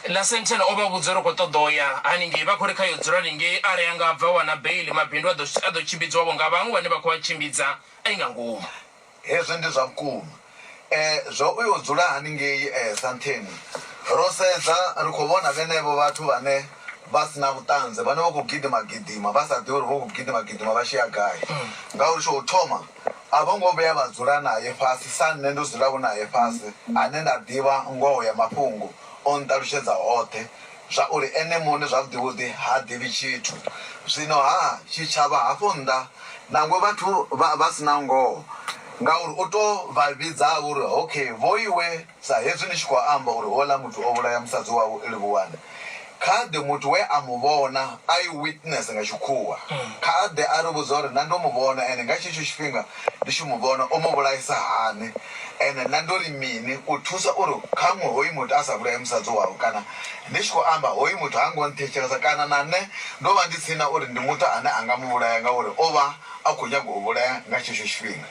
Ḽa Senteni o vha vhudza uri u khou ṱoḓa u ya haningei, vha khou ri kha yo dzula haningei, arali a nga bva a wana beiḽi, mabindu a ḓo a ḓo tshimbidziwa-vho nga vhaṅwe vhane vha khou a tshimbidza e nga ngomu. Hezwi ndi zwa vhukuma. Zwa u yo dzula haningei Santeni, ro sedza ri khou vhona vhenevho vhathu vhane vha si na vhuṱanzi, vhane vha khou gidima gidima vha sa ḓivhi uri vha khou gidima gidima vha tshi ya gai. Ngauri tsha u thoma a vho ngo vhuya vha dzula nae fhasi sa nṋe ndo dzulaho nae fhasi, ane nda ḓivha ngoho ya mafhungo, o nṱalutshedza oṱhe zwa uri ene muṋe zwavhuḓivhuḓi ha ḓivhi tshithu. Zwino-ha tshitshavha hafho nnḓa, nangwe vhathu vha vha si na ngoho, ngauri u tou vha vhidza uri, Okay, vhoiwe, sa hezwi ni tshi khou amba uri houḽa muthu o vhulaya musadzi wawe Livhuwani, kha ḓe muthu we a mu vhona, eye witness nga tshikhuwa, kha a ḓe a ri vhudze uri nṋe ndo mu vhona ende nga tshetsho tshifhinga ndi tshi mu vhona o mu vhulaisa hani ende nṋe ndo ri mini u thusa uri khaṅwe hoyu muthu a sa vhulaye musadzi wawe kana ndi tshi khou amba hoyu muthu ha ngo nthetshelesa kana na nṋe ndo vha ndi tsini na uri ndi muthu ane a nga mu vhulaya ngauri o vha a khou nyaga u vhulaya nga tshetsho tshifhinga.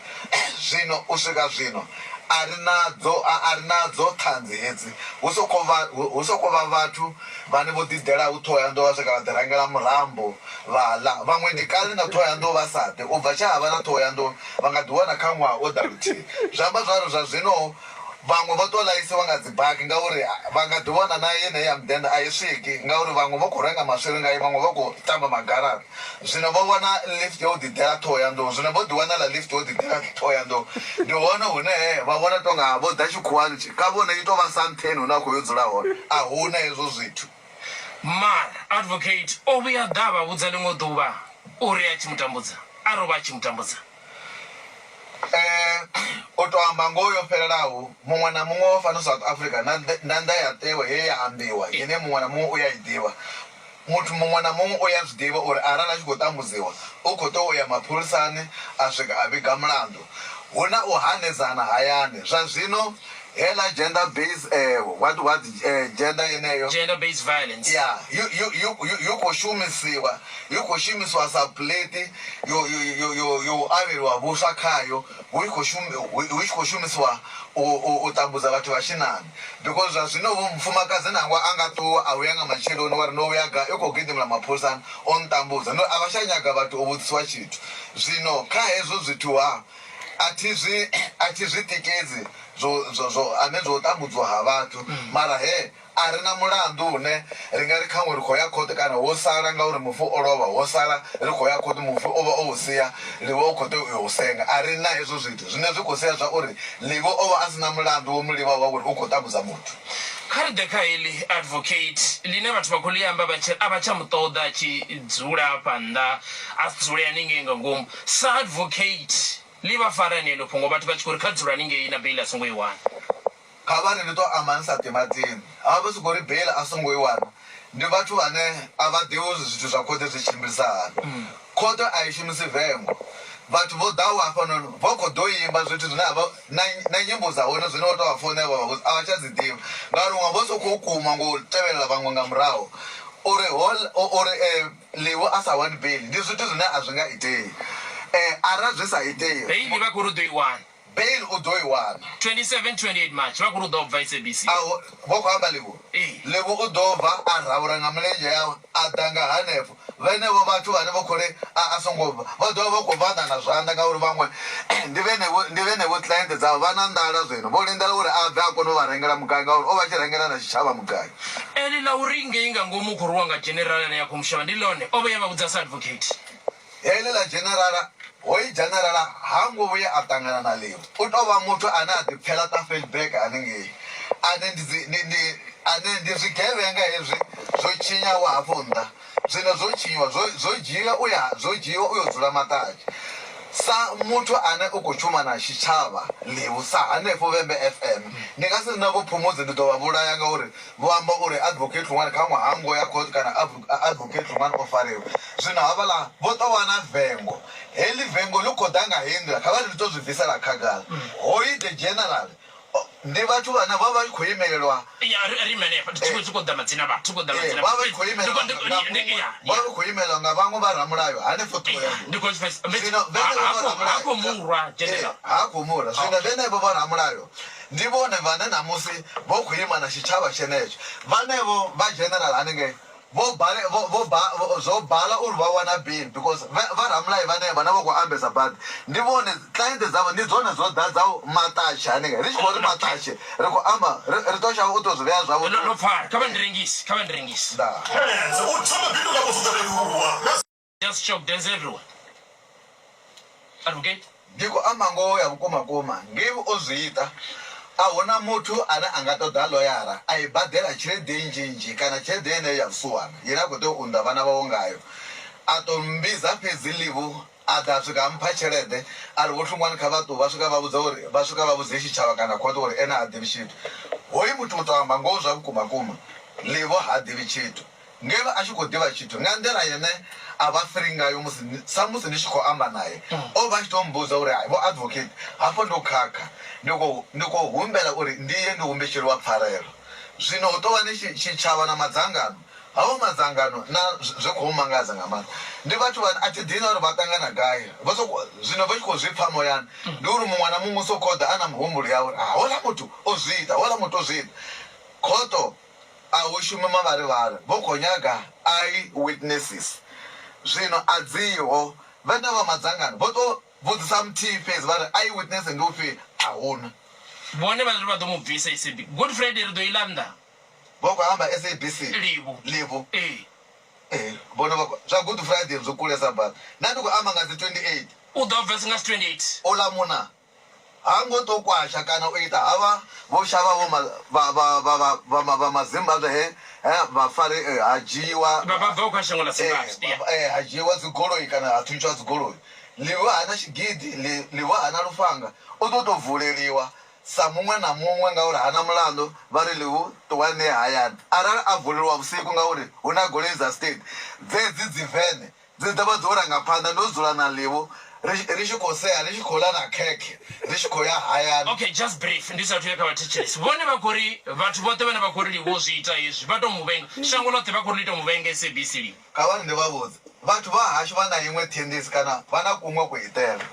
Zwino u swika zwino a ri nadzo a ri nadzo ṱhanzi hedzi hu soko vha hu soko vha vhathu vhane vho ḓi ḓelaho Ṱhohoyanḓou vha swika vha ḓi rangela murambo vha ḽa. Vhaṅwe ndi kale na Ṱhohoyanḓou vha sa ḓi, u bva tshe ha vha na Ṱhohoyanḓou vha nga ḓi wana kha ṅwaha o ḓa luthihi. Zwi amba zwa uri zwa zwino vhaṅwe vho tou ḽaisiwa nga dzi baki ngauri vha nga ḓi wana na yeneyi ya mudenda a i swiki ngauri vhaṅwe vho khou renga maswiri ngayo vhaṅwe vha khou tamba magaraṱa. Zwino vho wana lift yo ḓi ḓela Ṱhohoyanḓou, zwino vho ḓi wanela lift yo ḓi ḓela Ṱhohoyanḓou. Ndi hone hune vha vhona tonga vho ḓa tshikhuwani kha vhone i tou vha santheni hune vha khou yo dzula hone, a hu na hezwo zwithu. Mara advocate o vhuya a ḓa a vha vhudza ḽiṅwe ḓuvha uri a tshi mu tambudza, a ri o vha a tshi mu tambudza. U tou amba ngoho yo fhelelaho, muṅwe na muṅwe wa fhano South Africa na ndayotewa ye ya ambiwa ine muṅwe na muṅwe u ya i ḓivha, Muthu muṅwe na muṅwe u ya zwi ḓivha uri arali a tshi khou tambudziwa, u khou tea u ya mapholisani a swika a vhiga mulandu. Hu na u hanedzana hayani zwa zwino, heiḽa gender base what what gender yeneyo, Gender based violence. ya yo yo yo yo khou shumisiwa yo khou shumisiwa sa plate yo yo yo yo yo u avheliwa vhuswa khayo hu tshi khou shumi hu tshi khou shumisiwa u u u tambudza vhathu vha tshinnani. Because zwa zwino vho mufumakadzi nangwe a nga ṱuwa a vhuya nga matsheloni wa ri ndo vhuya gai u khou gidimela mapholisani o ntambudza ndo a vha tsha nyaga vhathu u vhudzisiwa tshithu. Zwino kha hezwo zwithu ha a thi zwi a thi zwi tikedzi zwo zwo zwo ane zwo u tambudziwa ha vhathu mara he a ri na mulandu une ri nga ri khaṅwe ri khou ya khothe kana wo sala ngauri mufu o lovha wo sala ri khou ya khothe mufu o vha o u sia Livho u khou tea u yo u senga. A ri na hezwo zwithu zwine zwi khou sia zwa uri Livho o vha a si na mulandu wo mu livhaho wa uri u khou tambudza muthu. Kha ri ḓe kha heḽi, Advocate, ḽine vhathu vha khou ḽi amba vha tshi ri a vha tsha mu ṱoḓa a tshi dzula hafha nnḓa, a si dzule haningei nga ngomu. Sa Advocate, ḽi vha fara hani heḽo fhungo vhathu vha tshi khou ri kha dzule haningei na beiḽi a songo i wana? Kha vha ri ndi tou amba ni sa timatimi. Havha vha sokou ri bail a songo i wana ndi vhathu vhane a vha ḓivhi uri zwithu zwa khothe zwi tshimbilisa hani. Khothe a i shumisi vengo. Vhathu vho ḓaho hafhanoni vha khou ḓo imba zwithu zwine a vha na na nyimbo dza hone zwine vha tou vha founela vha vha vhudza a vha tsha dzi ḓivha ngauri huṅwe vho sokou kuma ngo u tevhelela vhaṅwe nga murahu uri uri Leo a sa wani bail ndi zwithu zwine a zwi nga itei. Arali zwi sa itei. Bail vha khou ri u ḓo i wana. Bail u ḓo i wana. 27, 28 March vha khou ri u ḓo bva SABC. A hu, vho khou amba Livhu. Ee. Livhu u ḓo bva a ravhura nga milenzhe yawe a ḓa nga hanefho. Vhenevho vhathu vhane vho khou ri a a songo bva vha ḓo vha vha khou vhaḓa nga zwanḓa ngauri vhaṅwe ndi vhenevho ndi vhenevho client dzavho vha na nḓala zwino vho lindela uri a bve a kone u vha rengela mugayo ngauri o vha a tshi rengela na tshitshavha mugayo. Eḽi ḽa uri ngei nga ngomu u khou rwiwa nga dzhenerala ane a khou mu shavha ndi ḽone? O vhuya a vha vhudza sa advocate. Heḽi ḽa dzhenerala, hoyu dzhenerala ha ngo vhuya a ṱangana na ḽiṅwe. U tou vha muthu ane a ḓipfela Tafelberg hanengei, ane ndi dzi, ndi, ndi, ane ndi zwigevhenga hezwi zwo tshinyaho hafho nnḓa. Zwino zwo tshinyiwa, zwo, zwo dzhiiwa u ya, zwo dzhiiwa u yo dzula maṱadzhe. Sa muthu ane u khou shuma na tshitshavha, Ḽivu, sa hanefho Vhembe FM, ndi nga si ri na Vho Phumudzi ndi ḓo vha vhulaya ngauri Vho amba uri Advocate Hlongwane kha ṅwe ha ngo ya court kana Advocate Hlongwane o fariwa. Zwino havhaḽa vho tou vha na vengo. Heḽi vengo ḽi khou ḓa nga heyi nḓila, kha vha ri ndi tou zwi bvisela khagala. Hoyu the general ndi vhathu vhane vha vha tshi khou imelelwa Ya, ri ri ime henefha, thi khou ḓa madzina a vhathu, thi khou ḓa madzina a vha vha tshi khou imelelwa nga muṅwe, vha vha khou imelelwa nga vhaṅwe vha ramulayo hanefho Ṱhohoyanḓou. Ndi khou zwi pfesesa. Zwino vhenevho vha Ha ramulayo khou murwa general. Ha khou murwa. Zwino vhenevho vha ramulayo. Ndi vhone vhane ṋamusi vho khou ima na tshitshavha tshenetsho. Vhanevho vha general hanengei vho bale, vho, vho ba, vho, zwo bala uri vha wana bail because vha, vha ramulayo vhanevha vhane vha khou ambesa badi ndi vhone client dzavho ndi dzone dzo ḓadzaho maṱatshe hanengei. Ri tshi khou ri maṱatshe ri khou amba ri, ri ṱo shavha u tou zwi vhea zwavhuḓi. Ḽo pfala. Kha vha ndi rengise, kha vha ndi rengise. Ndaa. U thoma bindu ḽavho zwi ḓo leluwa na. Just shock dance everyone. Advocate. Ndi khou amba ngoho ya vhukumakuma, ngei o zwi ita. A hu na muthu ane a nga ṱoḓa ḽoyara a i badela tshelede nnzhi-nnzhi kana tshelede yeneyo ya vhusiwana ine a khou tea u unḓa vhana vhawe ngayo. A tou mmbidza fhedzi Livhu a ḓa a swika a mpha tshelede a ri, Vho Hlungwani kha vha ṱuwe. Vha swika vha vhudza uri vha swika vha vhudze tshitshavha kana khothe uri ene ha ḓivhi tshithu. Hoyu muthu u tou amba ngoho zwa vhukumakuma, Livhu ha ḓivhi tshithu. Ngeno a tshi khou ḓivha tshithu nga nḓila ine a vha free ngayo musi sa musi ndi tshi khou amba nae o vha a tshi tou mmbudza uri hai vho advocate hafho ndo khakha ndi khou ndi khou humbela uri ndi ye ndi humbetsheliwa pfarelo. Zwino hu tou vha ni tshitshavha na madzangano havho madzangano na zwi khou mangadza nga maanḓa ndi vhathu vhane a thi ḓivhi na uri vha ṱangana gai vha soko zwino vha tshi khou zwi pfha muyani ndi uri muṅwe na muṅwe u sokou ḓa a na muhumbulo yawe uri houḽa muthu o zwi ita houḽa muthu o zwi ita khoto A hu shumi mavharivhari, vho khou nyaga eye witnesses. Zwino a dziho. Vhane vha madzangano vho tou vhudzisa muthihi fhedzi vha ri eye witness ndi ufhio, a huna. Vhone vha ri vha ḓo mu bvisa SAB. Good Friday ri ḓo i ḽa nnḓa. Vho khou amba SABC? Livhu. Livhu. Ee. Ee, vhone vha khou, zwa Good Friday zwo kulesa badi. Nda ndi khou amba nga dzi 28. U ḓo bvesa nga dzi 28. Uḽa munna Ha ngo tou kwasha kana u ita havha vho shavhaho vha vha vha vha vha vha Mazimbabwe he he vha fare ha dzhiiwa Vha vha bvaho kha shango ḽa Zimbabwe. Yeah. eh, ha dzhiiwa dzigoloi kana ha thuntshiwa dzigoloi. Ḽivho hana tshigidi, ḽi ḽivho hana lufhanga, u ḓo tou vuleliwa sa muṅwe na muṅwe ngauri hana mulandu, vha ri ḽivhu ṱuwani ni ye hayani. Arali a vuleliwa vhusiku ngauri hu na goloi dza state dzedzi dzi vene Dzi ḓo vha dzo ranga phanḓa ndo dzula na Livhu ri ri tshi khou sea ri tshi khou ḽa na khekhe ri tshi khou ya hayani. Okay, just brief ndi sathu ya kha vhathetshelesi. Vhone vha khou ri vhathu vhoṱhe vhane vha khou ri Livhu o zwi ita hezwi vha tou mu vhenga. Shango ḽoṱhe vha khou ri ḽi tou mu vhenga SABC Livhu. Kha vha ri ndi vha vhudze, vhathu vha hashu vha na iṅwe thendisi kana vha na kuṅwe kuitele.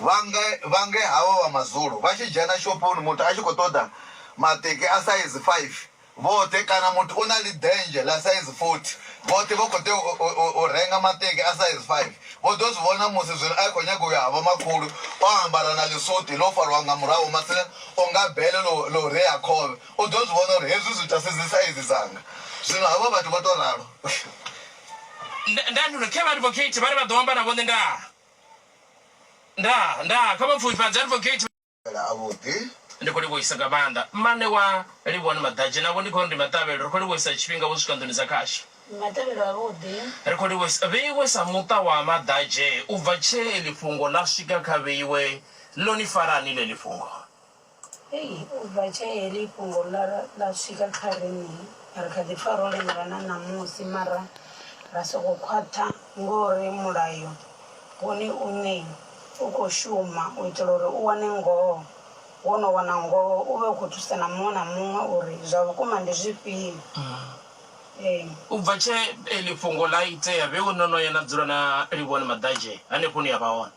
Vha nge vha nge havho vha Mazulu vha tshi dzhena shophoni muthu a tshi khou ṱoḓa maṱeki a saizi 5 Vhoṱhe kana muthu u na ḽiḓenzhe ḽa saizi 40, vhoṱhe vho khou tea u renga maṱeki a saizi 5. Vho ḓo zwi vhona musi zwino a khou nyaga u ya ha vhomakhulu o ambara na ḽisuti ḽo farwa nga murahu matsina u nga bele ḽo ḽo rea khovhe. U ḓo zwi vhona uri hezwi zwithu a si dzi saizi dzanga. Zwino havha vhathu vha tou ralo. Nda ndi uri khe vha advocate vha ri vha ḓo amba na vhone ndaa. Ndaa, ndaa, kha vha pfufhifhadze advocate. Avhuḓi. Ndi khou livhuhisa nga maanḓa mmane wa Livhuwani Maḓadzhe navho ndi khou ri ndi maṱavhelo ri khou livhuhisa tshifhinga vho swika nḓuni dza khasho. Maṱavhelo avhuḓi. Ri khou livhuhisa vheiwe sa muṱa wa Maḓadzhe u bva tshe heḽi fhungo ḽa swika kha vheiwe ḽo ni fara hani ḽeḽi fhungo? Hei u bva tshe heḽi fhungo ḽa ḽa swika kha riṋe ri kha ḓi pfa ro lemela na ṋamusi mara ra sokou khwaṱha ngori mulayo wone uṋe u khou shuma u itela uri u wane ngoho, wo no wana ngoho u vhe u khou thusa na muṅwe na muṅwe uri zwa vhukuma ndi zwifhio. Ee. U bva tshe heḽi fhungo ḽa itea, vheiwe no no ya na dzula na Livhuwani Maḓadzhe hanefho hune ya vha hone?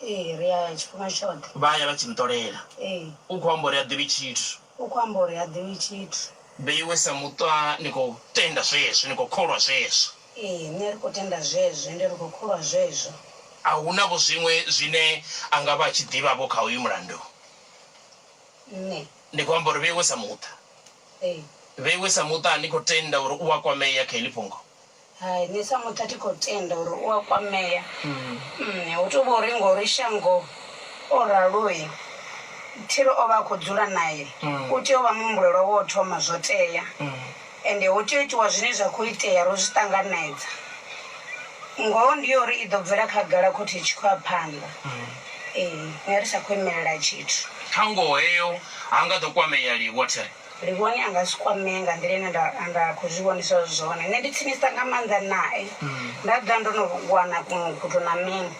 Ee, ri a ya tshifhinga tshoṱhe. Vha ya vha tshi ni ṱolela? Ee. U khou amba uri ha ḓivhi tshithu? U khou amba uri ha ḓivhi tshithu. Vheiwe sa muṱa ni khou tenda zwezwo, ni khou kholwa zwezwo? Ee, nṋe ri khou tenda zwezwo ende ri khou kholwa zwezwo. A hu na-vho zwiṅwe zwine a nga vha a tshi ḓivha-vho kha hoyu mulandu? Nṋe. Ndi khou amba uri vheiwe sa muṱa. Ee. Vheiwe sa muṱa a ni khou tenda uri u a kwamea kha heḽi fhungo? Hai, nṋe sa muṱa thi khou tenda uri u a kwamea. Hu tou vha uri ngori shango o raloi, thi ri o vha a khou dzula nae, u tea u vha muhumbulelwa wa u thoma zwo tea. Ende hu tea u itiwa zwine zwa khou itea ro zwi ṱanganedza. Ngoho ndi ya uri i ḓo bvela khagala khothe i tshi khou ya phanḓa. Ee, nṋe ri sa khou imelela tshithu. Kha ngoho heyo ha nga ḓo kwamea Livhuwa Thiri. Livhuwani a nga si kwamee nga nḓila ine nda nda khou zwi vhonisa zwone. Nṋe ndi tsinisa nga maanḓa nae, nda ḓa ndo no wana kuṅwe kuthu na mini.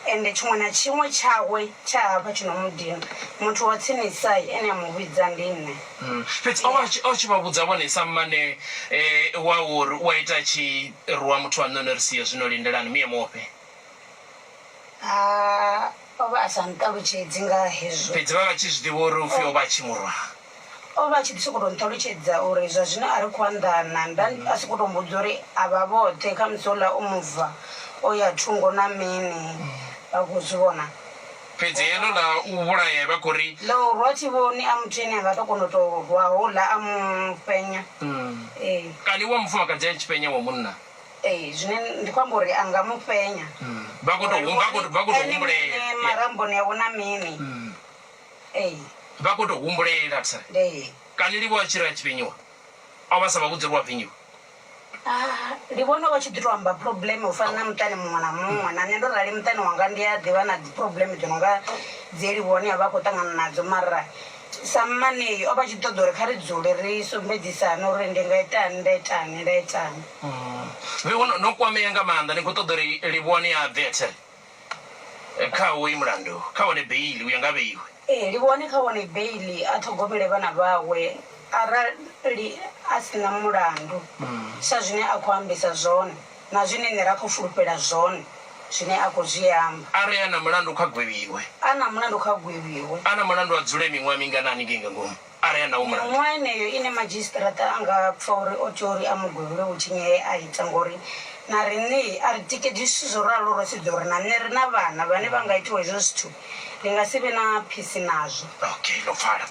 Ende tshiṅwe na tshiṅwe tshawe tsha hafha tshi no mu dina, muthu wa tsinisa ene a mu vhidza ndi nṋe. Fhedzi o vha o tshi vha vhudza vhone sa mmane wa uri u a ita a tshi rwa muthu waṋu o no ri sia zwino lindelani muye muofhe. Ha. O vha a sa nṱalutshedzi nga hezwo. Fhedzi vha vha tshi zwi ḓivha uri upfi o vha a tshi mu rwa. O vha a tshi ḓi sokou tou nṱalutshedza uri zwa zwino a ri khou anḓana, nda a sokou tou mbudza uri a vha vhoṱhe khamusi houḽa o mu bva o ya thungo na mini, vha khou zwi vhona. Fhedzi heḽo ḽa u vhulaya vha khou ri. Ḽa u rwa thi vhoni a muthu ane a nga tou kona u tou rwa houḽa a mu fhenya. Ee. Kani wa mufumakadzi a tshi fhenya wa munna? Ee, zwine ndi khou amba uri a nga mu fhenya. Vha khou tou vha khou vha khou tou Ene humbulela. muṋe maramboni awe na mini. Ee. Vha khou tou humbulela thai. Ee. Kani Livhuwa a tshi ri a tshi fhenyiwa o vha sa vha vhudzi uri u a fhenyiwa? Ah, ndi vhona vha tshi ḓi to amba problem u fana na muṱani muṅwe na muṅwe na nṋe ndo rali muṱani wanga ndi a ḓivha na dzi problem dzo no nga dzi Livhuwa ni a vha a khou ṱangana nadzo mara sa mmanei o vha tshi ṱoḓa uri kha ri dzule ri sumbedzisane uri ndi nga itani nda itani nda itani. Vheiwa no kwamea nga maanḓa ni khou ṱoḓa uri Livhuwani a bve a thiri kha hoyu mulandu kha wane beiḽi u ya nga vheiwe. Ee, Livhuwani kha wane beiḽi a ṱhogomele vhana vhawe arali a si na mulandu sa zwine a khou ambisa zwone na zwine nṋe ra khou fulufhela zwone zwine a khou zwi amba. Arali a na mulandu kha gwevhiwe. A na mulandu kha gwevhiwe. A na mulandu a dzule miṅwaha mingana haningei nga ngomu arali a nawo mulandu. Miṅwaha yeneyo ine madzhisiṱiraṱa a nga pfa uri o tea uri a mu gwevhele vhutshinyi he a ita ngori na riṋe a ri tikedzi zwithu zwo ralo ro sedza uri na nṋe ri na vhana vhane vha nga itiwa hezwo zwithu ri nga si vhe na phisi nazwo. Okay, ḽo pfala.